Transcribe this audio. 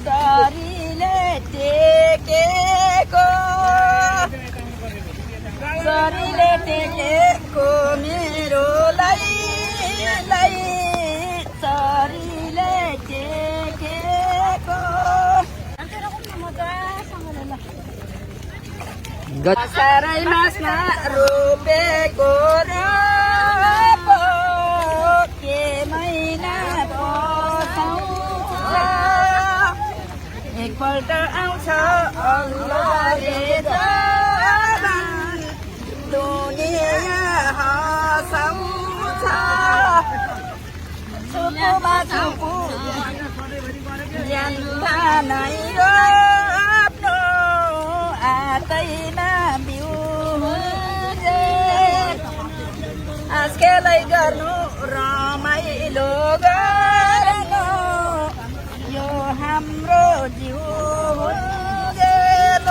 शरीरले टेकेको शरीरले टेकेको मेरो लाई शरीरले टेकेको सारै मासमा रोपेको रोपो के महिना पसाउँछ एकपल्ट आउँछ अल्लाहले जबान दुनियाँ हँसाउँछ सुकुमा सुकु ज्यानमा नै रोप्नु आतैमा बिउ आजकलै गर्नु रमाइलो गर्नु यो हाम्रो जिउ हुन्जेल